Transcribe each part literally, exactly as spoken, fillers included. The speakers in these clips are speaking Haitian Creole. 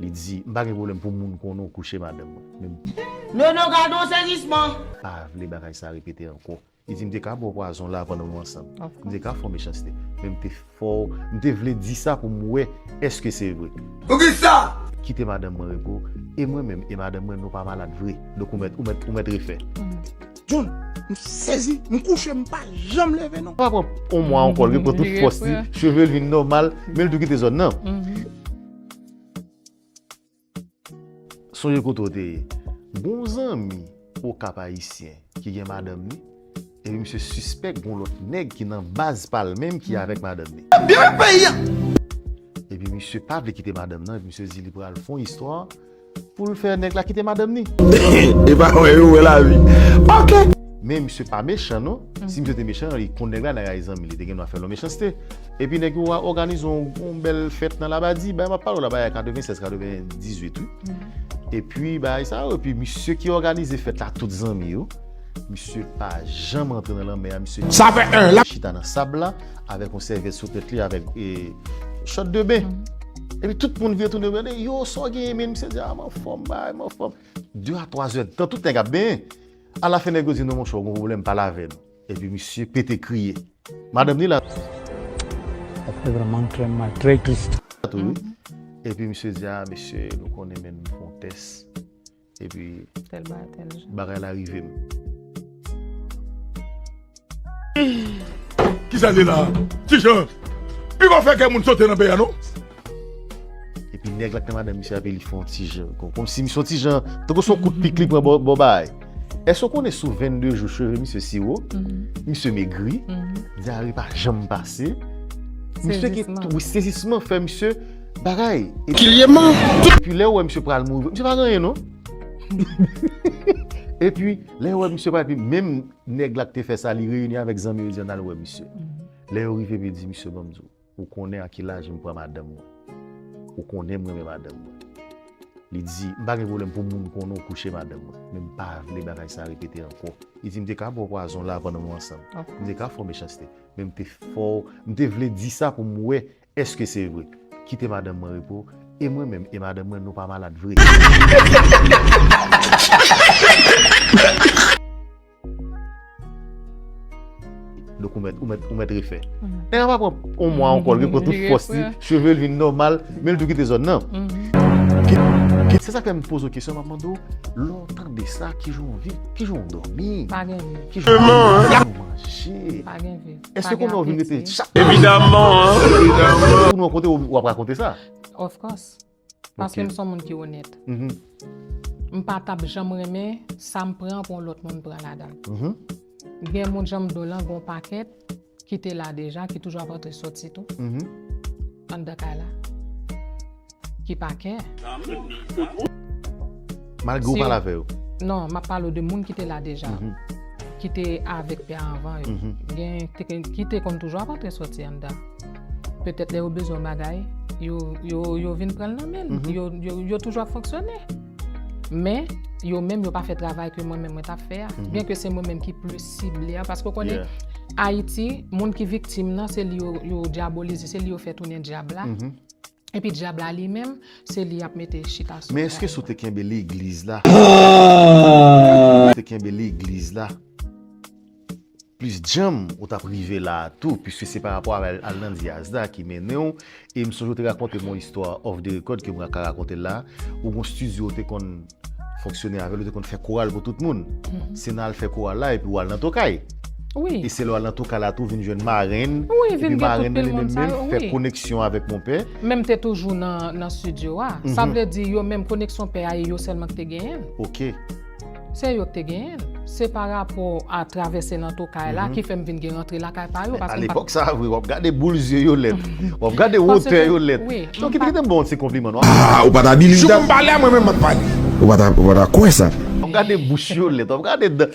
Li di, "M pa gen pwoblèm pou moun konnen w kouche madanm mwen." Men m Nono, gade yon sezisman! Pa vle bagay sa repete ankò. Li di, "M te ka ba w pwazon la pandan nou ansanm. M te ka fè w mechanste. Men m te fè w, m te vle di sa pou m wè èske se vre." Poukisa? Kite madanm mwen repo. E mwen menm, e madanm mwen, nou pa malad vre. Donk ou mèt, ou mèt, ou mèt refè. John, m sezi, m kouche, m pa janm leve non. Sa pa pran yon mwa ankò, l repran tout fòs li, cheve l vin nòmal, men l tou kite zòn nan. Sonje kote w te ye. Gon zanmi Okap Ayisyen ki gen madanm li, epi misye sispèk gon lòt nèg ki nan baz pa l menm ki avèk madanm li. Byen menm peyi a! Epi misye pa vle kite madanm nan, epi misye di li pral fè yon istwa pou l fè nèg la kite madanm li. E pa wè yo wè lavi. Ok. Men misye pa mechan non. Si misye te mechan, li konn nèg la nan kay zanmi li, te gen dwa fè l yon mechanste. Epi nèg yo a òganize yon, yon bèl fèt nan Labadi, bay m ap pale w la, bay katrevennsèz, katrevendizuit wi. Epi bay sa yo, epi misye ki òganize fèt la, tout zanmi yo, misye pa janm antre nan lanmè a, misye Sa fè en la. chita nan sab la avèk yon sèvyèt sou tèt li avèk e, chòt de ben. Epi tout moun vire tounen gade, yo sa w genyen men, misye di a m anfòm, bay m anfòm. De a twa zè tan tout nèg ap benyen. Alafen nèg yo di nou monchè w gon pwoblèm pale avè nou. Epi misye pete kriye. Madanm li la. Ça fait vraiment très mal, très triste. Tou wi. Epi misye di a mesye nou konnen men m fè yon tès. Epi Tèl bagay, tèl jan. bagay la rive m. Kisa li la? Ti Jan, li pa fè kè moun sote nan peyi a non. Epi nèg la k nan madanm misye ape li fè yon ti jan. Kòm, kòmsi misye yon ti jan, tankou se yon kout pik li pran bò, bò bagay. Èske w konnen sou vennde jou cheve misye siwo? Misye megri. Dyare pa janm pase. Misye gen Sezisman. tou, sezisman fè misye bagay. Epi, Kilyèman. epi lè w wè misye pral mouri, misye pa gen anyen non. Epi lè w wè misye pral, epi menm nèg la k te fè sa, li reyini avèk zanmi yo, li di ann al wè misye. Lè yo rive, epi li di misye, ban m di w, ou konnen a ki laj m pran madanm mwen. Ou konnen m renmen madanm mwen. Li di, m pa gen pwoblèm pou moun konnen w kouche madanm mwen. Men m pa vle bagay sa repete ankò. Li di, m te ka ba w pwazon la pandan nou ansanm. M te ka fè w mechanste. Men m te fè w, m te vle di sa pou m wè èske se vre. Kite madanm mwen repo. E mwen menm, e madanm mwen, nou pa malad vre. Donk ou mèt, ou mèt, ou mèt refè. Nèg la pa pran yon mwa ankò, l repran tout fòs li, cheve l vin nòmal, men l tou kite zòn nan. Ki, ki, se sa k fè m poze w kesyon, m ap mande w, lè w tande sa, kijan w viv, kijan w dòmi, Pa gen vi. kijan w manje. Pa gen vi. Èske kounye a w vin rete chak Evidaman, evidaman. Pou nou rankontre, w ap rakonte sa? Of course. Paske Ok. m se yon moun ki onèt. Mhm. M pa t ap janm renmen sa m pran pou yon lòt moun pran ladan l. Mhm. Gen moun, jan m di w lan, gen yon pakèt ki te la deja, ki toujou ap antre soti tou. Mhm. Anndan kay la. Ki pa kè. Malgre w Si pale avè yo. Non, m ap pale w de moun ki te la deja. Mhm. Ki te avèk pè a anvan yo. Mhm. Gen te, ki te konn toujou ap antre soti anndan. Petèt lè yo bezwen yon bagay, yo, yo, yo vin pran l nan men l. Mhm. Yo, yo, yo toujou ap fonksyone. Men, yo menm, yo pa fè travay ke mwen menm mwen t ap fè a. Mhm. Byen ke se mwen menm ki plis sible a, paske w konnen, Yeah. Ayiti, moun ki viktim nan, se li yo, yo dyabolize, se li yo fè tounen dyab la. Mhm. Epi dyab la li menm, se li y ap mete chita sou Men èske si w te kenbe legliz la? Te kenbe legliz la? Plis djanm ou t ap rive la a tou, piske se pa rapò avè al nan dyaz la ki mennen w. E m sonje w te rakonte m yon istwa off the record ke m ka rakonte l la. Ou gon estidyo w te konn fonksyone avè l, ou te konn fè koral pou tout moun. Mhm. Se nan al fè koral la epi w al nan tokay. Wi. E se lè w al nan tokay la tou, vin jwenn marenn, Wi, vin epi gen tout marenn nan pil li moun menm sa menm yo, fè wi. koneksyon avèk monpè. Men m te toujou nan, nan estidyo a. Sa Mhm. vle di yo menm koneksyon pè a e yo sèlman ki te genyen l. Ok. Se yo k te genyen l. Se pa rapò a travèse nan tokay la Mhm. ki fè m vin gen rantre lakay pa yo. Men paske a m pa lepòk sa a vre, w ap gade boul zye yo lèt. W ap gade Paske, wotè yo lèt. wi, Donk, m ki te pa kite m ba w yon ti konpliman, non? Ah, ou pa ta bilib Jou pou m pale a, mwen menm m ap pale. Ou pa ta, ou pa ta kwè sa. W ap gade bouch yo lèt, w ap gade dan,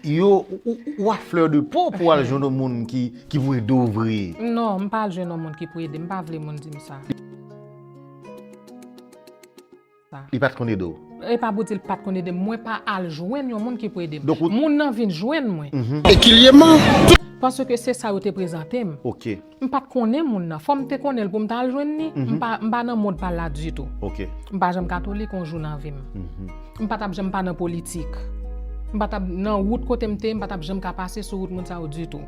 yo, ou, ou, ou a flè de po pou w al jwenn yon moun ki, ki pou ede w vre. Non, m pa al jwenn yon moun ki pou ede m, m pa vle moun di m sa. Li pa t konn ede w? E pa pou di l pa t konn ede m. Mwen pa al jwenn yon moun ki pou ede m. Donk, ou Moun nan vin jwenn mwen. Mhm. E kilyèman. Paske se sa yo te prezante m. Ok. M pa t konnen moun nan. Fò m te konnen l pou m ta al jwenn li. M pa, m pa nan mond pa l la ditou. Ok. M pa janm katolik yon jou nan vi m. M pa t ap janm pa nan politik. M pa t ap nan wout kote m te ye, m pa t ap janm ka pase sou wout moun sa yo ditou.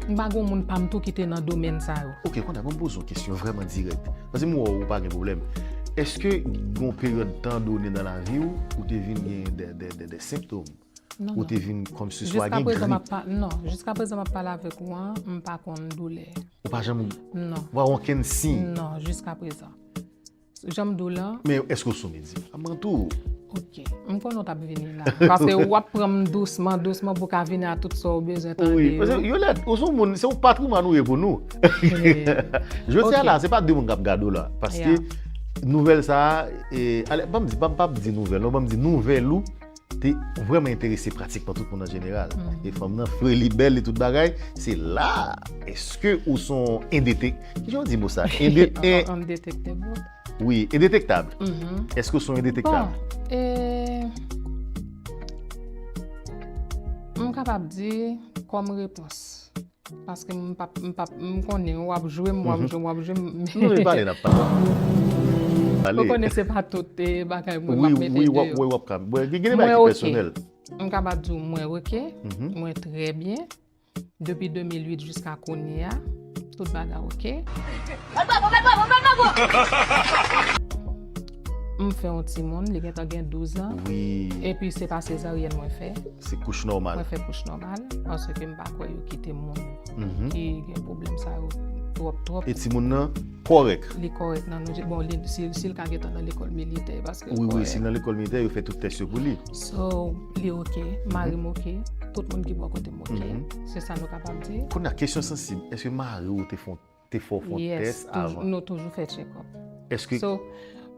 M pa gen yon moun pa m tou ki te nan domèn sa yo. Ok, kounye a, ban m poze yon kesyon vrèman dirèk. Paske m wè w pa gen pwoblèm. Èske gen yon peryòd tan done nan lavi w, ou te vin gen de, de, de, de sentòm? Non, Ou non. Te vin kòmsiswa gen Jiskaprezan m grip? Ap pa, non, jiskaprezan m ap pale avèk ou an, m pa konn doulè. Ou pa janm Non. Ou pa wè okenn siy? Non, jiskaprezan. Jan m di w lan. Men èske w sou medikaman tou? Ok. M konnen w t ap vini la. Paske w ap pran m dousman, dousman pou w ka vini a tout sa w bezwen tande Wi, yo. Paske Yolette, ou se yon moun, se yon patrimwàn ou ye pou nou. Jodi a Ok. La, se pa de moun k ap gade w la. Paske Yeah. Nouvèl sa a, e, ale, ban m di, ban m p ap di nouvèl, non, ban m di nouvèl ou te vrèman enterese pratikman tout moun an jeneral. Mm. E fanm nan fre, li bèl, li tout bagay, se la. Èske ou se yon endetek-, ki jan w di mo sa? Ende-, en- Undetectable. Wi, endetektab. Mhm. Èske w se yon endetektab? Bon, e, m kapab di kòm repons. Paske m p ap, m p ap, m konnen w ap jwe m, w ap jwe m, w ap jwe m. Nou vle pale, n ap pale. Ou konnen se pa tout e, bagay mwen m Wi, ap mete wi, w ap, deyò. wi, w ap ka. Bon, gen gen Mwen bagay ki ok. Pèsonèl. M kapab di w mwen ok, mwen trè byen. Depi de mil uit jiska kounye a, tout bagay ok. M fè yon timoun, li gentan gen douz an. Wi, Epi se pa sezaryèn mwen fè. Se kouch nòmal. Mwen fè kouch nòmal. Paske m pa kwè yo kite moun Mhm. ki gen pwoblèm sa yo twòp, twòp. E timoun nan kòrèk. Li kòrèk nan nou, bon, li, si, si l ka gentan nan lekòl militè, paske Wi, wi, si nan lekòl militè, yo fè tout tès yo pou li. So, li ok, mari m ok, tout moun ki bò kote m ok. Mhm. Se sa nou kapab di. Kounye a, kesyon sansib, èske mari w te fè, te fè w fè yon Yes, tès toujou, avan? Nou toujou fè check-up. Èske So,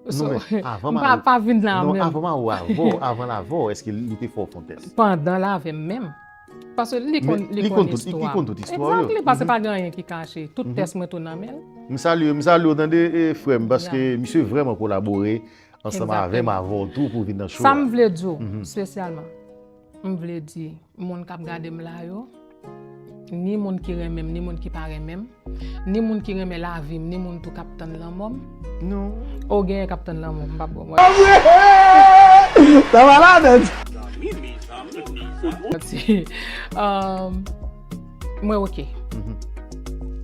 Non, so, men avan m pa, mari pa vin la Non, menm. Avan mari w avè w, avan l avè w, èske li te fè w fè yon tès? Pandan l avè m menm. Paske li konn, Men li li konn konn tout, li istwa. konn tout istwa yo. Exactly, paske pa gen anyen ki kache. Tout tès mwen tou nan men l. M salye, m salye w tande, e, frè m, paske Yeah. misye vrèman kolabore ansanm avè m, Exactement. Avè w tou pou vin nan show Sa a. M vle di w, espesyalman, m vle di moun k ap gade m la yo, ni moun ki renmen m, ni moun ki pa renmen m, ni moun ki renmen lavi m, ni moun tou k ap tann lanmò m. Non. O genyen k ap tann lanmò m, m p ap bon. Sa va la tèt. Um, mwen ok.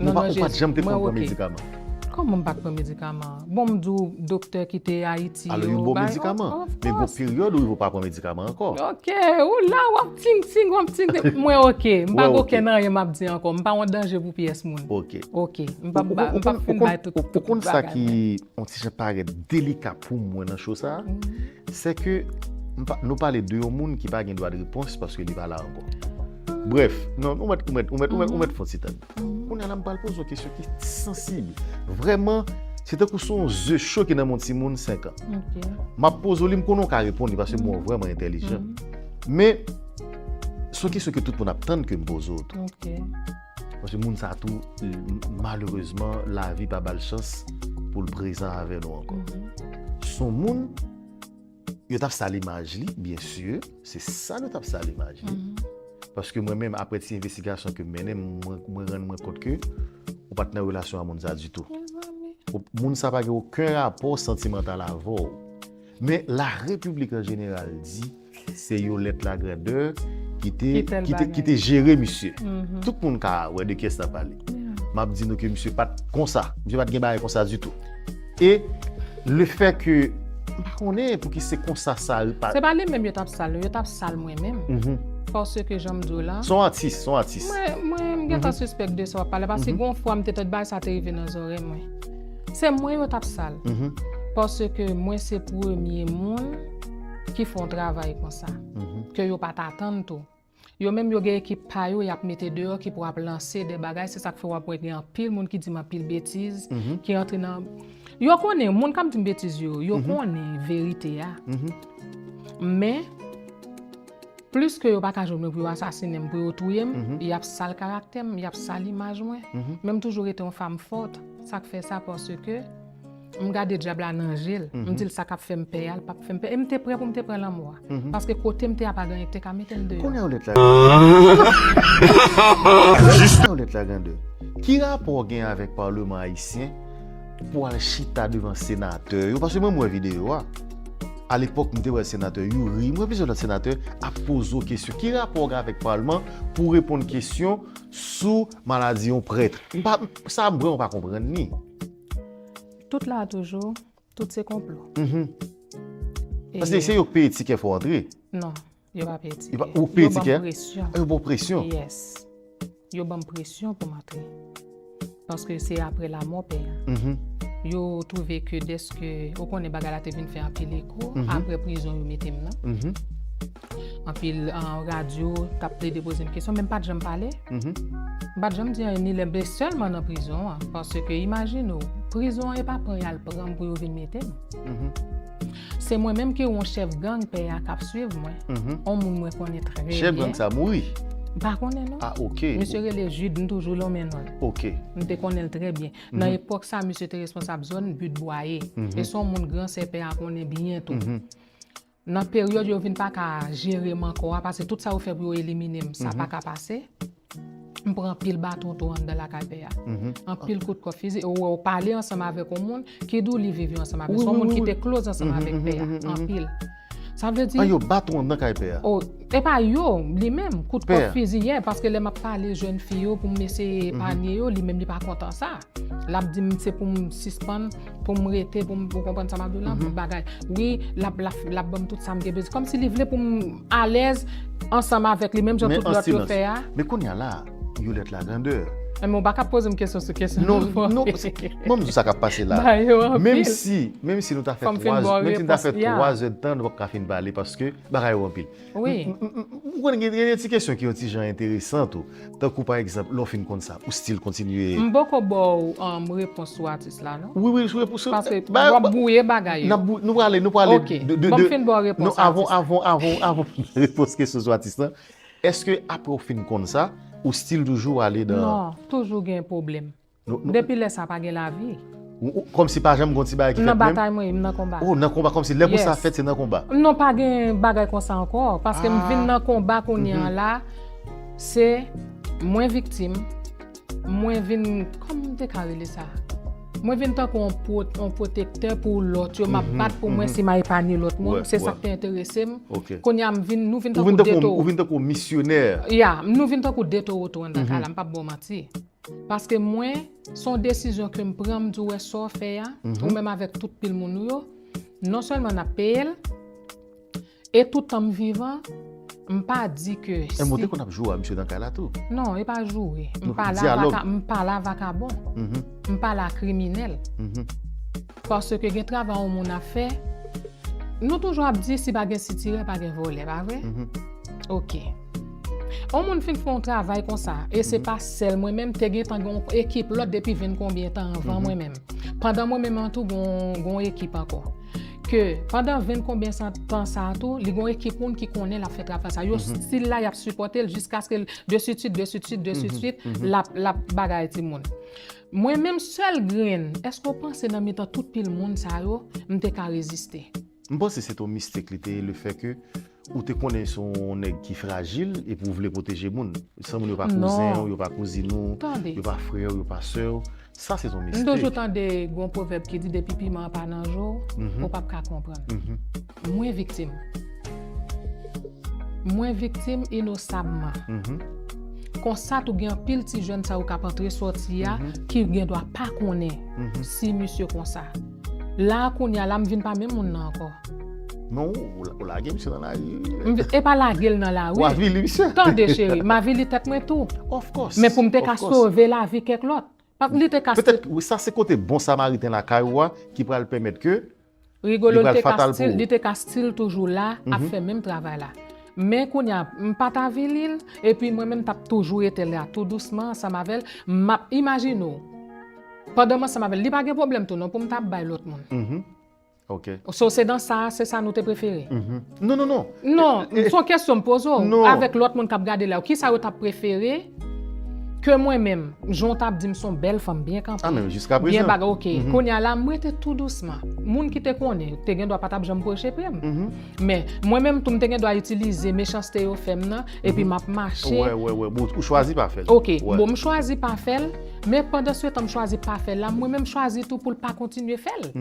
Ou pa, ou pa t janm te konn pran medikaman? Kòman m pa t pran medikaman? Bon, m di w doktè ki te Ayiti yo. Alò, yo ba w medikaman. Men gon peryòd ou rive w pa pran medikaman ankò. Ok, ou la, w ap ting ting, w ap ting ting. Mwen ok, m pa gen okenn anyen m ap di ankò. M pa yon danje pou pyès moun. Ok. Ok, m p ap ba, m p ap fin bay tout, tout Ou konn sa bagay ki mwen. Yon ti jan parèt delika pou mwen nan show sa a, se ke m pa, nou pale de yon moun ki pa gen dwa de repons paske li pa la ankò. Brèf, non, ou mèt, ou mèt, ou mèt, ou mèt, ou mèt fè yon ti tann. Kounye a la, m pral poze yon kesyon ki sansib. Vrèman, se tankou se yon ze cho ki nan men yon timoun senk an. Ok. M ap poze w li, m konnen w ka reponn li paske m wè w vrèman entèlijan. Men, se yon kesyon ke tout moun ap tann ke m poze w tou. Ok. Paske moun sa tou, malerezman, lavi pa ba l chans pou l prezan avè nou ankò. Se yon moun, yo t ap sal imaj li, byen si, se sal yo t ap sal imaj li. Paske mwen menm, apre ti envestigasyon ke m mennen, mwen, mwen rann mwen kont ke ou pa t nan relasyon a moun sa ditou. Ou- Moun sa pa gen okenn rapò santimantal avè w. Men la repiblik an jeneral di se Yolette Lagrandeur ki te, Ki tèl ki te, bagay. Ki te jere misye. Tout moun ka wè de kiyès n ap pale. M ap di nou ke misye pa t konsa. Misye pa t gen bagay konsa ditou. E le fè ke, m pa konnen pou ki se konsa sa pa. Se pa li menm yo t ap sal, yo t ap sal mwen menm. Paske jan m di w la. Se yon atis, se yon atis. Mwen, mwen, m gentan sispèk de sa w ap pale. Paske gon fwa m te tande bagay sa te rive nan zòrèy mwen. Se mwen yo t ap sal. Paske mwen se premye moun ki fè yon travay konsa. Ke yo pa t atann tou. Yo menm yo gen ekip pa yo, y ap mete deyò ki pou ap lanse de bagay. Se sa k fè w ap wè gen anpil moun ki di m anpil betiz, ki antre nan. Yo konnen, moun k ap di m betiz yo, yo konnen verite a. Men, plis ke yo pa ka jwenn mwen pou yo asasinen m, pou yo touye m, y ap sal karaktè m, y ap sal imaj mwen. Men m toujou rete yon fanm fòt. Sa k fè sa, paske M gade dyab la nan je l. M di l sa k ap fè m pè a, l p ap fè m pè. E m te prè pou m te pran lanmò a. Paske kote m te a pa gen anyen ki te ka mete m deyò. Kounye a Yolette la. Kounye a Yolette la grandè. Ki rapò w gen avèk Palman ayisyen pou al chita devan senatè yo? Paske mwen, m wè videyo a. Alepòk, m te wè senatè Youri, m wè plizyè lòt senatè ap poze w kesyon. Ki rapò w gen avèk Palman pou w reponn kesyon sou maladi yon prèt? M pa, sa m vrèman pa konprann li. Tout la toujou, tout se konplo. Mhm. E Paske se yo k peye tikè fò antre. Non, yo pa peye tikè. Yo pa, ou peye tikè? Yo ban m presyon. Yo ban w presyon? Yes. Yo ban m presyon pou m antre. Paske se apre lamò pè a. Mhm. Yo twouve ke dèske, ou konnen bagay la te vin fè anpil eko, Mhm. apre prizon yo mete m nan. Mhm. Anpil, an, radyo t ap plede poze m kesyon, men m pa t janm pale. Mhm. M pa t janm di anyen ni lè m te sèlman nan prizon an. Paske imajine w, prizon an e pa pran y al pran m pou yo vin mete m. Mhm. Se mwen menm ki yon chèf gang pè a k ap swiv mwen. Mhm. On moun mwen konnen trè byen. Chèf gang sa mouri? M pa konnen non. Ah, ok. Misye rele Jude, m toujou lonmen non l. Ok. M te konnen l trè byen. Nan Mhm. epòk sa, misye te responsab zòn Bit Bwaye. Mhm. E se yon moun gran sè pè a konnen byen tou. Mhm. Nan peryòd yo vin pa ka jere m ankò a, paske tout sa yo fè pou yo elimine m, sa Mhm. pa ka pase. M pran anpil baton tou anndan lakay pè a. Mhm. Anpil kout kòf fizi. E ou wè, ou pale ansanm avèk yon moun ki di w li viv yo ansanm avèk. Wi, Se yon wi, moun wi, ki wi. te close ansanm Mhm, avèk mhm, pè a. mhm, mhm. Anpil. Sa vle di Ah, yo bat ou anndan kay pè a? Oh, e pa yo, li menm, kout Pè kòf a. fizi yè, paske lè m ap pale jèn fi yo pou m eseye Mhm. epanye yo, li menm li pa kontan sa. L ap di m se pou m sispann, pou m rete, pou m, ou konprann sa m ap di w la, Mhm. pou bagay. Wi, l ap, l ap, l ap ban m tout sa m gen bezwen. Kòmsi li vle pou m alèz ansanm avèk li, menm jan Men tout an lòt yo silans. fè a. Men kounye a la, Yolette la grandè. Men ou pa ka poze m kesyon sou kesyon Non, ankò. non, se, mwen m di sa k ap pase la. Ba yo anpil. Menm si, menm si nou ta fè Fò m fin twa, ba w menm si nou ta fè repons, ya. twa zè d tan, nou p ap ka fin pale paske bagay yo anpil. Wi. M, m, m, m, ou konnen gen, gen de ti kesyon ki yon ti jan enteresan tou. Tankou pa egzanp, lè w fin konn sa, ou still kontinye. M poko ba w, um, repons sou atis la, non? Wi, wi, sou repons. Paske ba, w ap ba, bwouye bagay yo. N ap bwou-, nou prale, nou prale Ok. de, de, Bon, m de, fin ba w repons non, avan, atis. avan, avan, avan pou n repons kesyon sou atis lan, èske apre w fin konn sa, ou still toujou ale nan Non, toujou gen pwoblèm. Nou, nou Depi lè sa pa gen lavi. Ou, ou, kòmsi pa janm gon ti bagay ki Nan fèt menm? batay mwen ye, m nan konba. Oh, nan konba, kòmsi lè pou sa Yes. fèt, se nan konba. Non, pa gen bagay konsa ankò. Paske m vin Ah. nan konba kounye Mhm. an la, se mwen viktim, mwen vin, kòman m te ka rele sa? Mwen vin tankou yon pwo-, yon pwotektè pou lòt yo, m ap Mhm, bat pou mwen mhm. si m a epanye lòt moun. Wè, Se sa wè. k te enterese m. Ok. Kounye a, m vin, nou vin Ou vin tankou tankou, de towo. ou vin tankou misyonè. Ya, nou vin tankou de towo tou anndan Mhm. kay la, m p ap ba w manti. Paske mwen, se yon desizyon ke m pran, m di w wè sa w fè a, Mhm. ou menm avèk tout pil moun ou yo, non sèlman n ap peye l, e toutan m vivan, m pa di ke E si mwen te konn ap joure a misye nan kay la tou. Non, e pa joure. M Nou pa la dyalòg. vaka-, m pa la vakabon. Mhm. M pa la kriminèl. Mhm. Paske gen travay yon moun ap fè, nou toujou ap di si pa gen sitirè, pa gen vòlè, pa vre? Mhm. Ok. Yon moun fin fè yon travay konsa, e se Mhm. pa sèl mwen menm, te gentan gen yon ekip lòt depi venn konbyen tan anvan Mhm. mwen menm. Pandan mwen menm an tou, gon, gon ekip ankò. Ke pandan venn konbyen san, tan sa a tou, li gon ekip moun ki konnen l ap fè travay sa. Yo Mhm. still la, y ap sipòte l jiskaske l, de suit suit, de suit suit, de suit Mhm. suit, Mhm. l ap, l ap bagay timoun. Mwen menm sèl grenn, èske w panse nan mitan tout pil moun sa yo, m te ka reziste? M panse se te yon mistik li te ye, le fè ke ou te konnen se yon nèg ki frajil epi ou vle pwoteje moun. San moun yo pa Non. kouzen w, yo pa kouzin ou, Tande. yo pa frè w, yo pa sè w. Sa se te yon M toujou mistik. tande gon pwovèb ki di depi piman an pa nan je w, Mhm. ou p ap ka konprann. Mhm. Mwen viktim. Mwen viktim inosabman. Mhm. Konsa tou gen anpil ti jèn sa yo k ap antre sòti a Mhm. ki gen dwa pa konnen Mhm. si misye konsa. La kounye a la m vin pa menm moun nan ankò. Non, ou, ou lage misye nan lari. M vi-, e pa lage l nan lari. Ou avili misye. Tande cheri, m avili tèt mwen tou. Of course. Men pou m te ka Of course. sove lavi kèk lòt. Paske li te ka Petèt, wi, sa se kote bon samariten lakay ou a ki pral pèmèt ke Rigolo, li li pral te ka fatal still, pou ou. li te ka still toujou la, ap Mhm. fè menm travay la. Men kounye a, m pa t avili l, epi mwen menm t ap toujou rete la, tou dousman, ansanm avè l, m ap imajine w. Pandan m ansanm avè l, li pa gen pwoblèm tou non, pou m t ap bay lòt moun. Mhm. Ok. So, se nan sa, se sa nou te prefere. Mhm. Non, non, non. Non, E, e, se yon kesyon m poze w, non. avèk lòt moun k ap gade la, kisa yo t ap prefere? ke mwen menm, jan w t ap di m se yon bèl fanm, byen kanpe, Ah, men jiska byen prezan. Bagay, oke. Kounye a la, m rete tou dousman. Moun ki te konnen, te gen dwa pa t ap janm pwoche pye m. Men mwen menm tou, m te gen dwa itilize mechanste yo fè m nan, epi m ap mache. Wè, wè, wè. Bon, ou chwazi pa fè l. Oke, Wè. Bon, m chwazi pa fè l, men pandan se tan m chwazi pa fè l la, mwen menm m chwazi tou pou l pa kontinye fè l.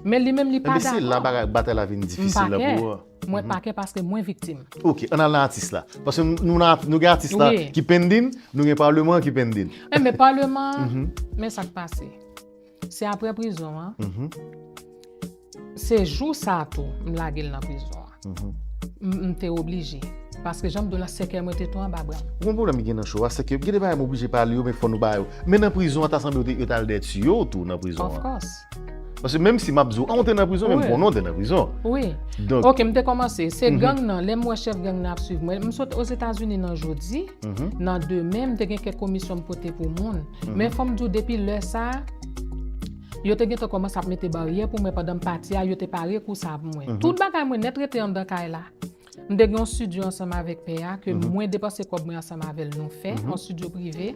Men li menm li pa Ebyen, se la dakò. Bagay, batay la vin difisil la pou ou. Mwen pa kè paske mwen viktim. Ok, ann al nan atis la. Paske nou, nou, nou gen atis la Wi. Ki pending, nou gen palman ki pending. Men, men palman, men sa k pase. Se apre prizon an. Se jou sa a tou, m lage l nan prizon an. M, m te oblije. Paske jan m di w la, sèkèy mwen te tou anba bra m. Ou konn pwoblèm ki gen nan show a, se ke gen de bagay m oblije pale yo, men fò nou ba yo. Men nan prizon an, ta sanble yo te, yo t al dèyè tiyo w tou nan prizon Of an. Course. Paske menm si m ap di w, ah, ou te nan prizon, men m Wi. Konnen w te nan prizon. Wi. Donk, Ok, m te kòmanse. Se gang nan, lè m wè chèf gang nan ap swiv mwen. M sot Ozetazini nan jodi, nan demen, m te gen kèk komisyon m pote pou moun. Men fò m di w, depi lè sa a, yo te gentan kòmanse ap mete baryè pou mwen pandan m pati a, yo te pare kou sa pou mwen. Tout bagay mwen nèt rete anndan kay la. M te gen yon estidyo ansanm avèk pè a, ke mwen depanse kòb mwen ansanm avè l nou fè, yon estidyo prive.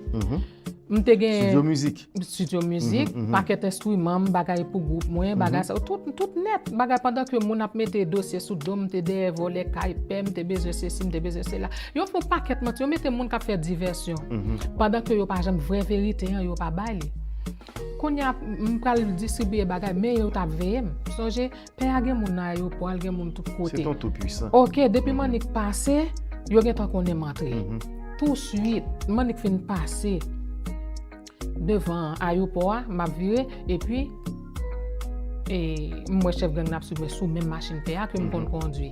M te gen Estidyo mizik. Estidyo mizik, pakèt enstriman m, bagay pou gwoup mwen, bagay sa, tout, tout nèt, bagay pandan ke moun ap mete dosye sou do m, m te dèyè vòlè kay pè, m te bezwen sesi, m te bezwen sela. Yo fè yon pakèt manti, yo mete moun k ap fè divèsyon. Pandan ke yo pa janm vrè verite an, yo pa bay li. Kounye a, m pral distribiye bagay, men yo t ap veye m. Sonje, pè a gen moun nan ayewopò a, l gen moun tout kote. Se ton tou pwisan. Ok, depi m annik pase, yo gentan konnen m antre. Touswit, m annik fin pase devan ayewopò a, m ap vire, epi e, m wè chèf gang nan ap swiv mwen sou menm machin pè a ke m konn kondwi.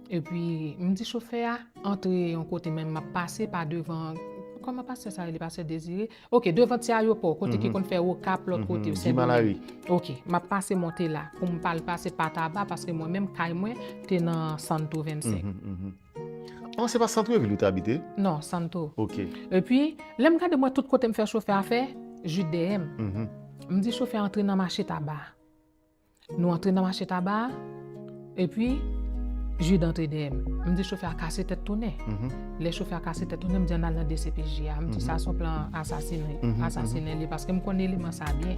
Epi, m di chofè a, antre yon kote, men m ap pase pa devan, kòman pastè sa rele, pastè Dezire? Ok, devan ti ayewopò, kote ki konn fè Okap, lòt kote, Guy Malary. Ok, m ap pase monte la, pou m pa al pase pa Taba, paske mwen menm, kay mwen te nan Santo vennsenk. Oh, se pa santrevil ou te abite? Non, Santo. Ok. Epi, lè m gade mwen tout kote m fè chofè a fè, Jid dèyè m. M di chofè a antre nan mache Taba. Nou antre nan mache Taba a, epi Jid antre dèyè m. M di chofè a kase tèt tounen. Lè chofè a kase tèt tounen, m di ann al nan D C P J a. M di sa se yon plan asasinen, asasinen li, paske m konn eleman sa byen.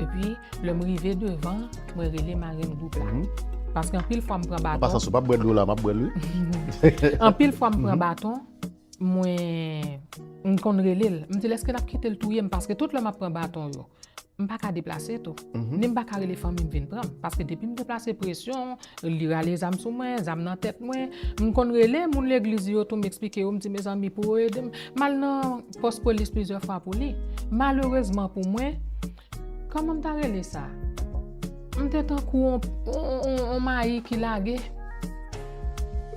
Epi, lè m rive devan, mwen rele marenn gwoup la. Paske anpil fwa m pran An baton. Pasan, si w pa bwè dlo la, m ap bwè l, wi. Anpil fwa m pran baton, mwen, m konn rele l. M di l, èske l ap kite l touye m? Paske tout lè m ap pran baton yo, m pa ka deplase tou. Ni m pa ka rele fanmi m vin pran m. Paske depi m deplase, presyon, li rale zam sou mwen, zam nan tèt mwen. M konn rele moun legliz yo tou, m eksplike yo, m di, mezanmi, pou yo ede m. M al nan pòs polis plizyè fwa pou li. Malerezman pou mwen, kòman m ta rele sa? M te tankou on, on, on, on mayi ki lage.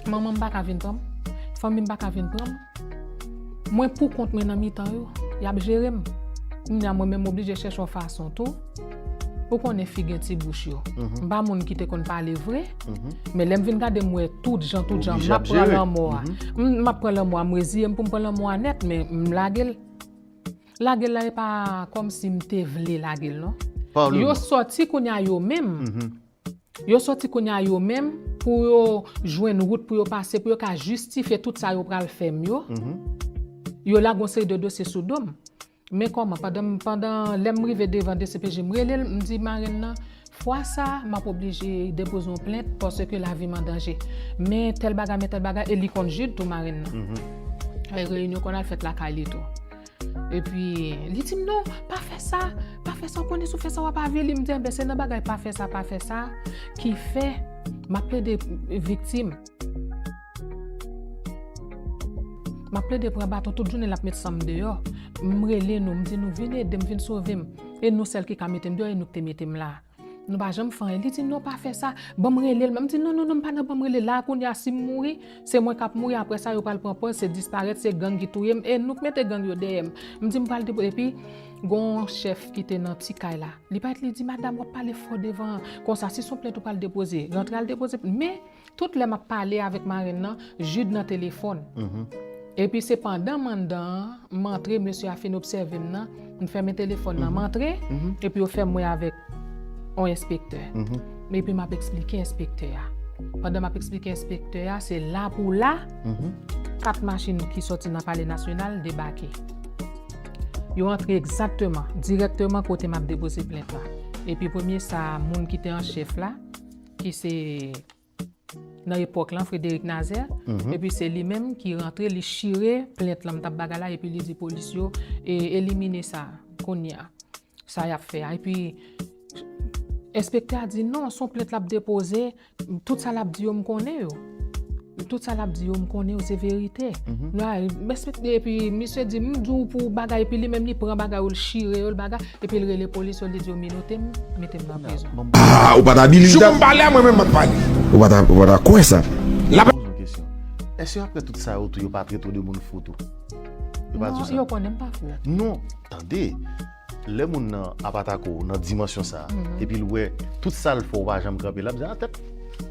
Manman m pa ka vin pran m. Fanmi m pa ka vin pran m. Mwen pou kont mwen nan mitan yo. Y ap jere m. Kounye a mwen menm m oblije chèche yon fason tou. Ou konnen fi gen ti bouch yo. M pa moun ki te konn pale vre. Men lè m vin gade m wè tout jan, tout jan, m ap pran lanmò a. M, m ap pran lanmò a, m reziye m pou m pran lanmò a nèt, men m lage l. Lage l la, e pa kòmsi m te vle lage l, non. Yo sòti kounye a yo menm. Yo sòti kounye a yo menm pou yo jwenn wout pou yo pase, pou yo ka jistifye tout sa yo pral fè m yo. Yo lage yon seri de dosye sou do m. Men kòman, pandan, pandan lè m rive devan D C P J, m rele l, m di marenn nan, fwa sa, m ap oblije depoze yon plent paske lavi m an danje. Men tèl bagay, men tèl bagay, e li konn Jid tou, marenn nan. E reyinyon konn al fèt lakay li tou. Epi, li di m, non, pa fè sa, pa fè sa, ou konnen si w fè sa, w ap avili. M di, enben, se nan bagay pa fè sa, pa fè sa, ki fè m ap plede viktim. M ap plede pran baton tout jounen, l ap met san m deyò. M rele nou, m di nou, vin ede m, vin sove m. E nou sèl ki ka mete m deyò, e nou ki te mete m la. Nou pa janm fè anyen. Li di, non, pa fè sa. Ban m rele l. M di, non, non, non, m pa nan ban m rele l la. Kounye a, si m mouri, se mwen k ap mouri. Apre sa, yo pral pran pòz, se disparèt, se gang ki touye m. E nou k mete gang yo dèyè m. M di, m pral depo-, epi, gon chèf ki te nan ti kay la. Li parèt, li di, madam, w ap pale fò devan. Konsa, si se yon plent ou pral depoze, rantre al depoze. Men, tout lè m ap pale avèk marenn nan, Jid nan telefòn. Epi se pandan m anndan an, m antre, mesye a fin obsève m nan, m fèmen telefòn nan, m antre, epi yo fè m wè avèk yon enspektè. Epi m ap eksplike enspektè a. Pandan m ap eksplike enspektè a, se la pou la, kat machin ki sòti nan Palè Nasyonal debake. Yo antre egzakteman, dirèkteman kote m ap depoze plent la. Epi premye sa, moun ki te an chèf la, ki se nan epòk lan, Frédéric Nazaire, epi se li menm ki rantre, li chire plent lan, m t ap bagay la, epi li di polis yo, e, elimine sa, kounye a. Sa y ap fè a. Epi, enspektè a di, "Non, se yon plent l ap depoze, tout sa l ap di yo, m konnen yo. Tout sa l ap di yo, m konnen yo, se verite." Epi misye di, "M di w pou bagay," epi li menm li pran bagay yo, l chire yo, l bagay, epi l rele polis yo, li di yo, "Minote m, mete m nan prizon." Ah, ou pa ta believe that? Si w konn pale a, mwen menm m ap pale. Ou pa ta, ou pa ta kwè sa? Poze yon kesyon. Èske apre tout sa yo tou, yo pa trete w de moun fou tou? Yo pa di w sa? Non, yo konnen m pa fou. Non, tande. Lè moun nan ap atake w nan dimansyon sa a, epi l wè tout sa l fè w pa janm kanpe, l ap di, "A tèt."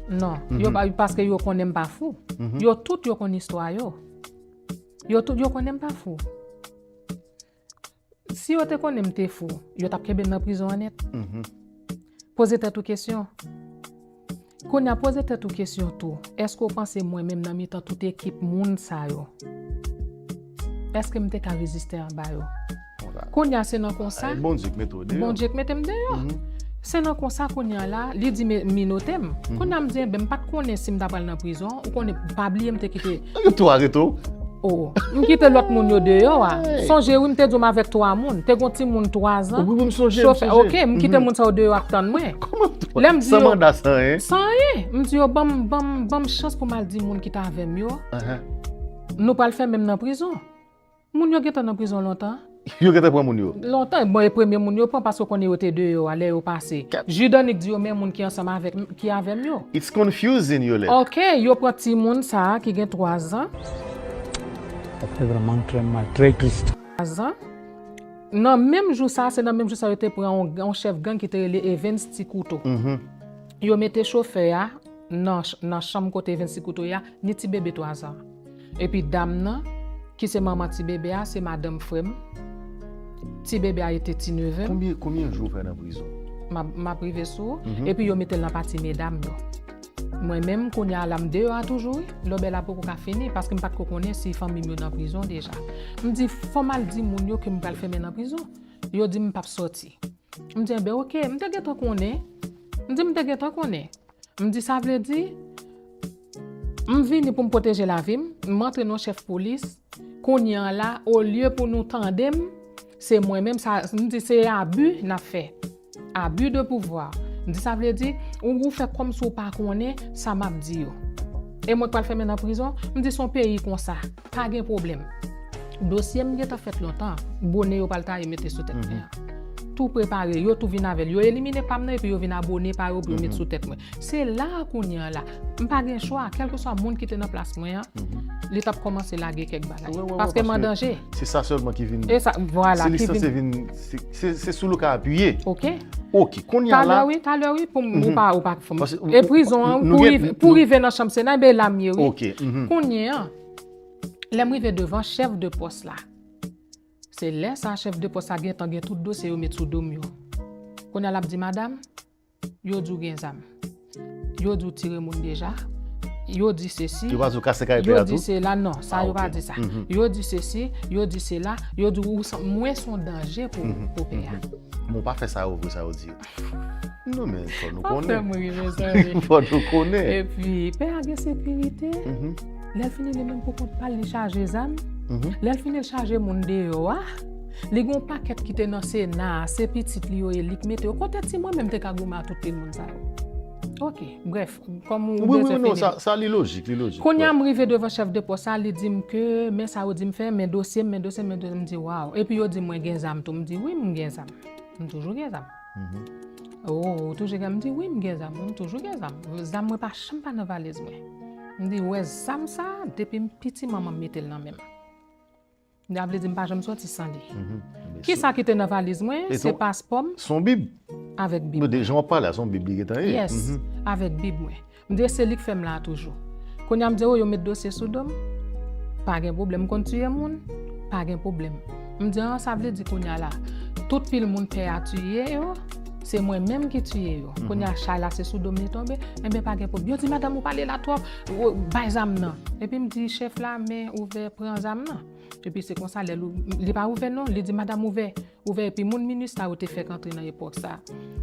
Non, yo pa, paske yo konnen m pa fou. Yo tout, yo konn istwa yo. Yo tout, yo konnen m pa fou. Si yo te konnen m te fou, yo t ap kenbe m nan prizon an nèt. Poze tèt ou kesyon. Kounye a, poze tèt ou kesyon tou. Èske w panse mwen menm nan mitan tout ekip moun sa yo, èske m te ka reziste anba yo? Kounye a, se nan konsa, Bondye k mete w deyò. Bondye k mete m deyò. Se nan konsa, kounye a la, li di, "Minote m." Kounye a, m di, "Enben, m pa t konnen si m ta pral nan prizon." Ou konnen, pa bliye, m te kite. Yo tou arete w. Oh, m kite lòt moun yo deyò a. Sonje wi, m te di w m avèk twa moun. Te gon timoun twa zan. Wi, wi, m sonje, m sonje. Chofè, ok, m kite moun sa yo deyò ap tann mwen. Kòman twa? Lè m di yo, san manda, san anyen? San anyen. M di yo, "Ban m, ban m, ban m chans pou m al di moun ki t avè m yo. Nou pral fèmen m nan prizon." Moun yo gentan nan prizon lontan. Yo gentan pran moun yo? Lontan. Bon, e premye moun yo pran, paske w konnen yo te deyò a, lè yo pase. Judanik di yo, "Men moun ki ansanm avèk m, ki avè m yo." It's confusing, Yolette. Ok, yo pran timoun sa a ki gen twa zan. Ça fait vraiment très mal, très triste. Twa zan. Nan menm jou sa a, se nan menm jou sa a yo te pran yon, yon chèf gang ki te rele Evens Ti Kouto. Yo mete chofè a nan ch-, nan chanm kote Evens Ti Kouto ye a, ni ti bebe twa zan. Epi dam nan, ki se manman ti bebe a, se madanm frè m. Ti bebe a rete ti neve. Konbyen, konbyen jou w fè nan prizon? M ap, m ap rive sou ou. Epi yo mete l nan pati medam yo. Mwen menm, kounye a la, m deyò a toujou, wi. Lòbèy la poko ka fini, paske m pa t ko konnen si fanmi m yo nan prizon deja. M di, "Fò m al di moun yo ke m pral fèmen nan prizon." Yo di m p ap sòti. M di, "Enben, ok, m te gentan konnen." M di, "M te gentan konnen." M di, "Sa vle di, m vini pou m pwoteje lavi m, m antre nan yon chèf polis. Kounye a la, olye pou nou tande m, se mwen menm, sa," m di, "se abi n ap fè. Abus de pouvoir." M di, "Sa vle di, ou, ou fè kòmsi ou pa konnen sa m ap di yo. E mwen k pral fèmen nan prizon?" M di, "Se yon peyi konsa, pa gen pwoblèm." Dosye m gentan fèt lontan, bone yo pral taye mete sou tèt mwen an. Tou prepare, yo tou vin avè l. Yo elimine pa m nan, epi yo vin abone pa yo pou yo met sou tèt mwen. Se la a kounye a la, m pa gen chwa, kèlkeswa moun ki te nan plas mwen an, li t ap kòmanse lage kèk bagay. Wi, wi, wi, paske m an danje. Se sa sèlman ki vin. E sa, vwala, se li ki sanse vin, se, se, se sou li w ka apiye. Ok. Ok, kounye a la. Talè, wi, talè, wi, pou m, ou pa, ou pa fè m. E prizon an, pou rive, pou rive nan chanm Sena, enben la m ye, wi. Ok. Kounye a, lè m rive devan chèf de pòs la, se lè sa chèf de pòs la gentan gen tout dosye yo met sou do m yo. Kounye a l ap di, "Madanm, yo di w gen zam. Yo di w tire moun deja. Yo di sesi." Yo pa di w kase kaye pè a tou? Yo di sela, non, sa yo pa di sa. Yo di sesi, yo di sela, yo di w, mwen se yon danje pou, pou pè a. Men w pa fè sa yo vre, sa yo di yo. Non, men fò nou konnen. Pa fè m ri, mezanmi. Fò nou konnen. Epi, pè a gen sekirite. Lè l fini, li menm pou kont pa l, li chaje zam. Lè l fini, l chaje moun deyò a. Li gen yon pakèt ki te nan Sena a, se pitit li yo ye, li k mete yo. Kote ti mwen menm te ka goumen a tout pil moun sa yo? Ok, brèf, kòm ou bezwen fini. Wi, wi, non, sa, sa li lojik, li lojik. Kounye a, m rive devan chèf de pòs la, li di m ke, men sa yo di m fè, men dosye m, men dosye m, men dosye m, m di, "Waw." Epi yo di mwen gen zam tou, m di, "Wi, m gen zam." M toujou gen zam. Oh, ou toujou gen, m di, "Wi, m gen zam, wi, m toujou gen zam." Zam mwen pa janm pa nan valiz mwen. M di, "Wè zam sa, depi m piti, manman m mete l nan men m." Sa vle di m pa janm sòti san li. Kisa ki te nan valiz mwen? Se paspò m. Se yon bib. Avèk bib mwen. Jan w ap pale a, se yon bib li gentan ye. Yes, avèk bib mwen. M di, "Se li k fè m la a toujou." Kounye a m di, "Oh, yo met dosye sou do m. Pa gen pwoblèm, m konn tiye moun. Pa gen pwoblèm." M di, "Ah, sa vle di kounye a la, tout pil moun pè a tiye yo, Se mwen menm ki tiye yo. Kounye a chay la se sou do m li tonbe. Enben pa gen pwoblèm. Yo di, "Madanm, ou pale la twòp. Ou bay zam nan." Epi m di, "Chèf la, men ouvè pran zam nan." Epi se konsa lè l ou- li pa ouvè non, li di, "Madanm, ouvè, ouvè." Epi moun Minustah yo te fèk antre nan epòk sa.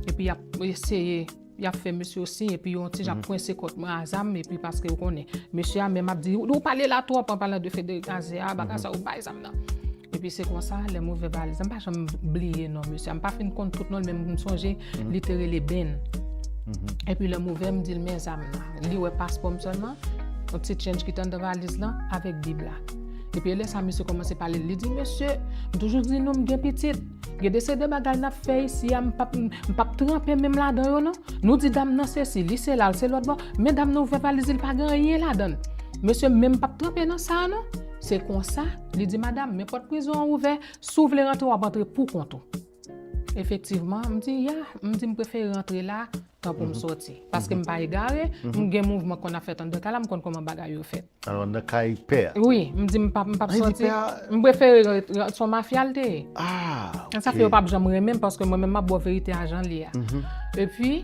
Epi y ap eseye, y ap fè mesye yo siy, epi yo yon ti jan ap kwense kòt mwen a zam, epi paske ou konnen, mesye a menm ap di, "Ou pale la twòp," an palan de Frederick Nazaire a, bagay sa, "Ou bay zam nan." Epi se konsa, lè m ouvè valiz la, m pa janm bliye non mesye a. M pa fin konn tout non l, men m sonje li te rele Ben. Epi lè m ouvè, m di l, "Men zam nan." Li wè paspò m sèlman, yon ti change ki t anndan valiz lan, avèk Bib la. Epi e lè sa, misye kòmanse pale l. Li di, "Mesye, m toujou di nou m gen pitit. Gen de se de bagay n ap fè isi a, m p ap, m p ap tranpe menm ladan yo non. Nou di dam nan sesi, li se la, l se lòt bò. Men dam nan ouvè valiz li, li pa gen anyen ladan l. Mesye, men m p ap tranpe nan sa a non." Se konsa, li di, "Madanm, men pòt prizon an ouvè. Si w vle rantre, w ap rantre pou kont ou." Efektivman, m di, "Ya," m di, "M prefere rantre la, tan pou m sòti." Paske m pa egare, m gen mouvman k konn ap fèt anndan kay la, m konn kòman bagay yo fèt. Alò, anndan kay pè a. Wi, m di, "M p ap, m p ap sòti." M prefere, se yon mafya l te ye. Ah, ok. Sa fè yo p ap janm renmen m, paske mwen menm m ap ba w verite a jan l ye a. Epi,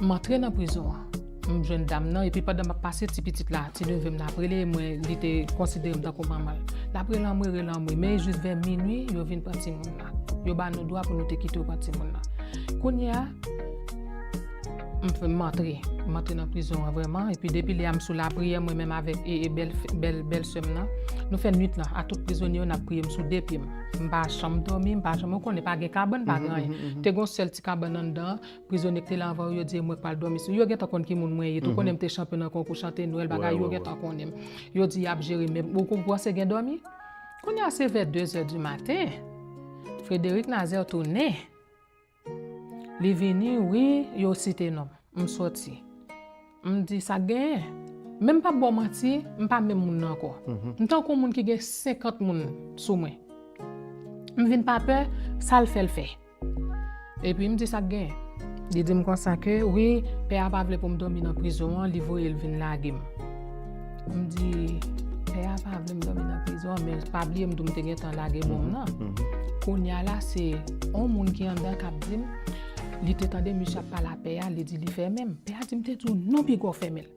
m antre nan prizon an. M jwenn dam nan, epi pandan m ap pase, ti pitit la, ti neve m nan ap rele mwen, li te konsidere m tankou manman l. L ap rele anmwe, rele anmwe, men e jis vè minui, yo vin pran timoun nan. Yo ba nou dwa pou nou te kite yo pran timoun nan. Kounye a, m, m antre, m antre nan prizon an vrèman, epi depi lè a m sou lapriyè, mwen menm avèk e, e bèl, bèl, bèl sè m nan, nou fè nwit lan, a tout prizonye yo, n ap priye, m sou de pye m. M pa janm dòmi, m pa janm, ou konnen, pa gen kabann, pa gen anyen. Te gen yon sèl ti kabann anndan, prizonye k te la anvan yo, yo di e mwen k pral dòmi sou. Yo gentan konn ki moun mwen ye tou. Konnen m te chanpyon nan konkou chante Nwèl, bagay, yo gentan konnen m. Yo di y ap jere, men ou, ou panse gen dòmi? Kounye a se vè de zè di maten, Frederick Nazaire tounen. Li vini, wi, yo site non m. M sòti. M di, "Sa k genyen?" Men m p ap ba w manti, m pa menm moun nan ankò. M tankou moun ki gen senkant moun sou mwen. M vin pa pè, sa l fè, l fè. Epi m di, "Sa k genyen?" Li di m konsa ke, wi, pè a pa vle pou m dòmi nan prizon an, li voye l vin lage m. M di, "Pè a pa vle m dòmi nan prizon an, men pa bliye m di w m te gentan lage bon m nan." Kounye a la, se yon moun ki anndan k ap di m, li te tande misye ap pale a pè a, li di li fèmen m. Pè a di, "M te di w non, piga w fèmen l.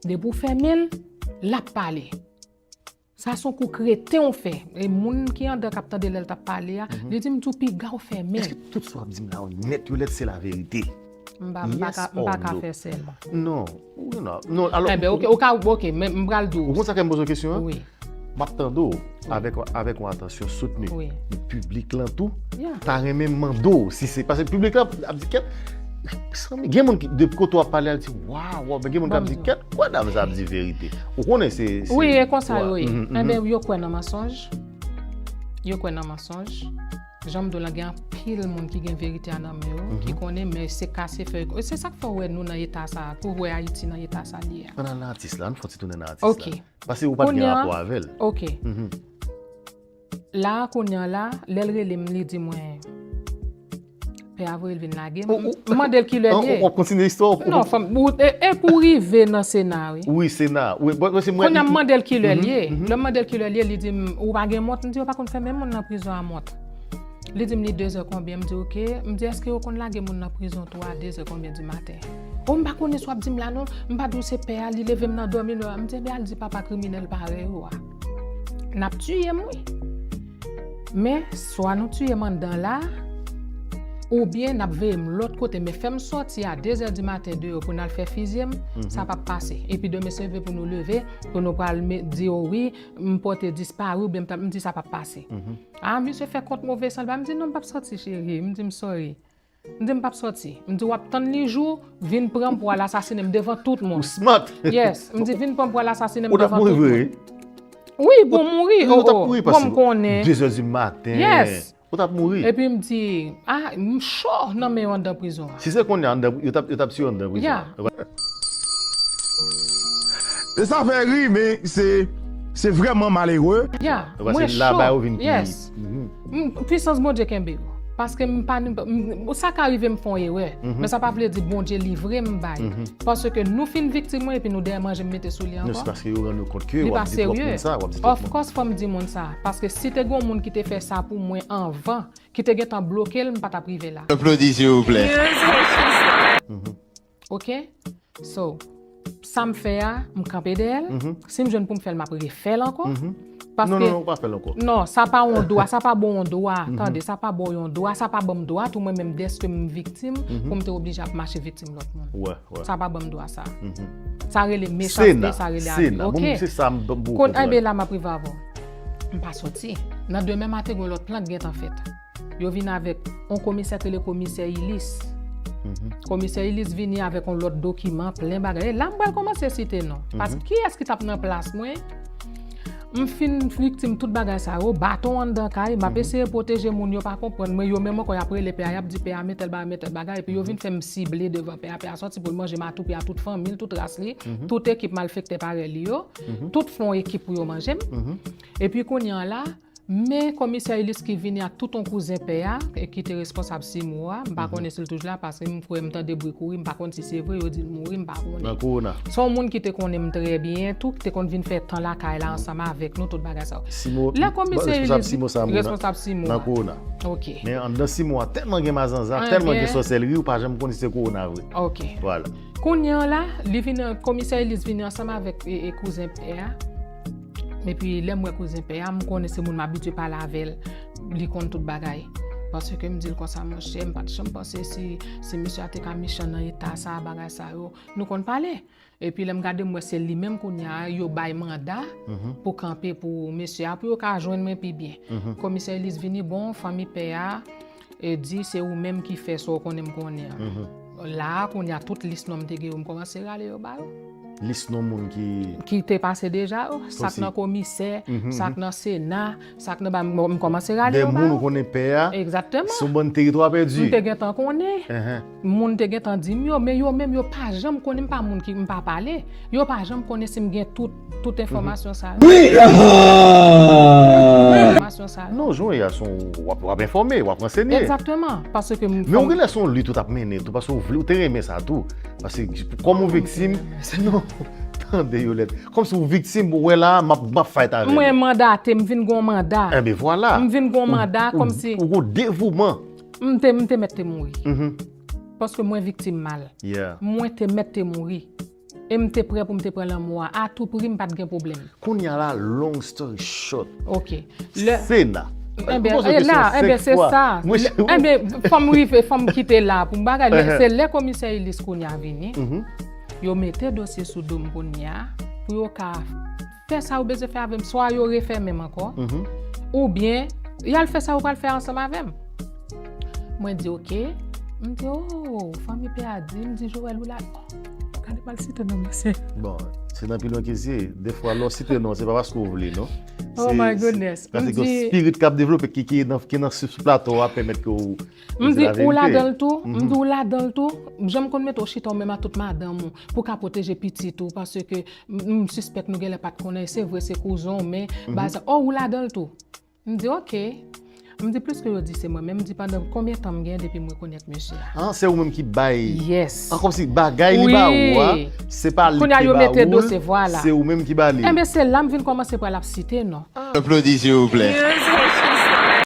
Depi w fèmen l, l ap pale." Sa se yon kou kreten w fè. E moun ki anndan k ap tande lè l t ap pale a, li di m tou piga w fèmen. Èske tout sa w ap di m la yo nèt yo lèt se laverite? M pa, m pa ka, m pa ka fè sèlman. Non. Ou gen dwa. Non, alò. Enben, ok, ou ka, ok, men m pral di w. Ou konn sa fè m poze w kesyon an? Wi. M ap tande w avèk, avèk yon atansyon soutni. Wi. Men piblik lan tou, ta renmen mande w si se, paske piblik lan ap di, "Kèt, sanble gen moun ki, depi kote w ap pale a, l di, waw, waw," men gen moun k ap di, "Kèt, kwè dam sa ap di verite." Ou konnen se, se, wi, e konsa yo ye. Enben, yo kwè nan mansonj. Yo kwè nan mansonj. Jan m di w la, gen anpil moun ki gen verite a nan men yo, ki konnen, men se kase fèy. Se sa k fè w wè nou nan eta sa a, pou w wè Ayiti nan eta sa li ye a. Ann al nan atis la, ann fè yon ti tounen nan atis la. Ok. Paske ou pa t gen rapò avè l. Ok. La, kounye a la, lè l rele m, li di mwen, pè a voye l vin lage m. M mande l kilè l ye. W ap kontinye istwa w? Non, fò m, e, e pou rive nan Sena, wi. Wi, Sena. Wi, bon, se mwen. Kounye a m mande l kilè l ye. Lè m mande l kilè l ye, li di m, "Ou pa gen mont?" M di, "Yo pa konn fèmen moun nan prizon a mont." Li di m li de zè konbyen, m di, "Ok." M di, "Èske yo konn lage moun nan prizon tou a de zè konbyen di maten?" "O, m pa konnen sa w ap di m la non. M pa di w se pè a, li leve m nan dòmi nwa." M di, "Ebyen, al di papa kriminèl parèy ou a. N ap tiye m, wi. Men, swa nou tiye m anndan la, oubyen n ap veye m lòt kote, men fè m sòti a de zè di maten deyò pou n al fè fizye m, sa p ap pase. Epi demen se leve pou nou leve, pou nou pral di yo wi, m pòte dispari oubyen m ta-, m di sa p ap pase." A, misye fè kont move san l ba m. M di, "Non, m p ap sòti, cheri." M di, "M sorry." M di, "M p ap sòti." M di, "W ap tann li jou, vin pran m pou al asasinen m devan tout moun." Ou smart. Yes. M di, "Vin pran m pou al asasinen m devan tout moun." Ou t ap mouri vre? Wi, bon, mouri. Ou t ap mouri paske de zè di maten. Yes. Ou t ap mouri. Epi m di, "A, m cho nan men yo anndan prizon an." Si se kounye a anndan, yo t ap, yo t ap tiye w anndan prizon an. Ya. E sa fè ri, men se, se vrèman malere. Ya, mwen cho. Yes. M, pwisans Bondye kenbe yo. Paske m pa, m, m, sa ka rive m fè yon erè. Men sa pa vle di Bondye livre m bay. Paske nou fin viktim mwen epi nou dèyè manje m mete sou li ankò. Non, se paske yo rann yo kont ke w ap di twòp moun sa, w ap di twòp moun. Of course, fò m di moun sa. Paske si te gen yon moun ki te fè sa pou mwen anvan, ki te gentan bloke l, m pa t ap rive la. Applaudissez, s'il vous plaît. Ok? So, sa m fè a, m kanpe dèyè l. Si m jwenn pou m fè l, m ap refè l ankò. Paske... Non, non, non, ou pa fè l ankò. Non, sa pa yon dwa, sa pa bon yon dwa. Tande, sa pa bon yon dwa, sa pa ban m dwa tou mwen menm dèske m viktim pou m te oblije ap mache viktim lòt moun. Sa pa ban m dwa sa. Sa rele mechaste, sa rele abi. Ok. Bon, enben la, m ap rive avè w. M pa soti. Nan demen maten, gen yon lòt plan k gentan fèt. Yo vin avèk yon komisè ki rele komisè Ilis. Komisè Ilis vini avèk yon lòt dokiman, plen bagay. E la, m pral kòmanse site non. Paske kiyès ki t ap nan plas mwen? M fin viktim tout bagay sa yo, baton anndan kay, m ap eseye pwoteje moun yo pa konprann mwen, yo menm ankò y ap rele pè a, y ap di pè a men tèl bagay, men tèl bagay, epi yo vin fè m sible devan pè a, pè a sòti pou l manje Matoupi a, tout fanmi l, tout ras li, tout ekip malfektè parèy li yo, tout fè yon ekip pou yo manje m. Epi kounye a la, men komisè Ilis ki vini ak tout yon kouzen pè a, e ki te responsab Simo a, m pa konnen si l toujou la, paske m kwè m tande bri kouri, m pa konn si se vre, yo di l mouri, m pa konnen. Nan kowona. Se yon moun ki te konnen m trè byen tou, ki te konn vin fè tan lakay la ansanm avèk nou, tout bagay sa yo. Simo, lè komisè Ilis, responsab Simo a. Nan kowona. Ok. Men anndan Simo a, tèlman gen mazanza, tèlman gen sòsèlri, ou pa janm konn si se kowona vre. Ok. Vwala. Kounye a la, li vin, komisè Ilis vini ansanm avèk, e, e kouzen pè a. Epi lè m wè kouzen pè a, m konnen se moun m abitye pale avè l, li konn tout bagay. Paske m di l konsa, monchè, m pa t janm panse si, si mesye a te ka mechan nan eta sa, bagay sa yo. Nou konn pale. Epi lè m gade, m wè se li menm kounye a, yo bay manda pou kanpe pou mesye a, pou yo ka jwenn mwen pi byen. Komisè Elis vini, bon, fanmi pè a, e di se ou menm ki fè sa w konnen m konnen an. La a, kounye a, tout lis non m te gen yo, m kòmanse rale yo ba yo. Lis non moun ki... Ki te pase deja yo, sa k nan komisè, sa k nan sena, sa k nan ba, m, m kòmanse rale yo ba yo. De moun ou konnen pè a, egzakteman, se yon bann teritwa pèdi. M te gentan konnen. Moun te gentan di m yo, men yo menm yo pa janm konnen, m pa moun ki, m pa pale. Yo pa janm konnen si m gen tout, tout enfòmasyon sa yo. Wi! Enfòmasyon sa yo. Non, jan w ye a, se yon, w ap, w ap enfòme, w ap ransenye. Egzakteman, paske m... Men ou genlè se yon lit ou t ap mennen tou, paske ou vle, ou te renmen sa tou. Paske kòm ou viktim, non, tande Yolette. Kòmsi ou viktim, ou wè la, m ap, m ap fight avè nou. Mwen mandate, m vin gon manda. Enben vwala. M vin gon manda, kòmsi ou gon devouman. M te, m te mèt te mouri. Paske mwen viktim mal. Mwen te mèt te mouri. E m te prè pou m te pran lanmò a. A tou pri, m pa t gen pwoblèm. Kounye a la, long story short. Ok. Sena. Enben, e la, enben, se sa. Enben, fò m rive, fò m kite la pou m bagay. Men se lè komisè Elis kounye a vini, yo mete dosye sou do m kounye a, pou yo ka fè sa yo bezwen fè avè m, swa yo refèmen m ankò, oubyen y al fè sa yo pral fè ansanm avè m. Mwen di, ok. M di, oh, fanmi pè a di, m di, Joël, ou la, gade m al site non mesye. Bon, se nan pi lwen ke zye. Defwa, lè w site non, se pa paske w vle, non. Oh my goodness. Paske gen yon spirit k ap devlope ki, ki nan, ki nan sou plato a pèmèt ke w di laverite. M di, ou ladan l tou? M di, ou ladan l tou? Jan m konn mete w chita w menm ak tout madanm ou pou ka pwoteje pitit ou, paske m, m sispèk nou genlè pa t konnen, se vre se kouzen w, men bagay sa, oh, ou ladan l tou. M di, ok. M di, pliske yo di se mwen, men m di, pandan konbyen tan m gen depi m rekonèt mesye a? Ah, se ou menm ki bay. Yes. Ah, kòmsi bagay li ba ou a, se pa li ki ba ou l, se ou menm ki ba li. Enben, se la m vin kòmanse pral ap site non. Applaudissez, s'il vous plaît.